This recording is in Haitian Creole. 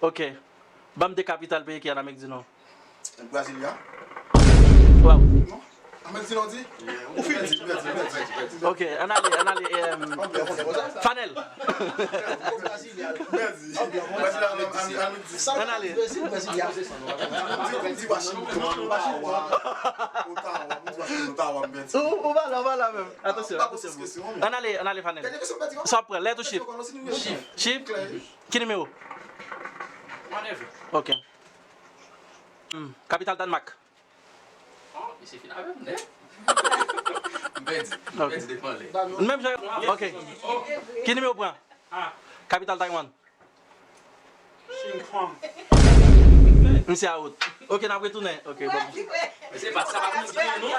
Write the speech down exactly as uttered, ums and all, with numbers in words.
Ok. Ban m de kapital peyi ki an Amerik di Nò. Brasilia. Waw. Non? Amerik di Nò di? Ou fini. Ok, ann ale, ann ale. Em, Fanel. Brasilia. Brasilia, Amerik di Sid. Ann ale. Brasilia. Di Washington, Ottawa, Ottawa, Ottawa, m pèdi. Ou, ou pa la, ou pa la menm. Atansyon, atansyon. Ann ale, ann ale, Fanel. Sa w ap pran, lèt ou chif? Chif. Chif? Ki nimewo? Whatever. Ok. Hmm. Kapital Dànmak. Oh, misye fin avè m nèt. M pèdi. M Ok. Pèdi devan lè. Menm jan. Ok. Ki nimewo w pran? Ah. Kapital Taiwan. Hong Kong. Misye out. Ok, n ap retounen. Ok, bon. Men se pa sa pa konn di non.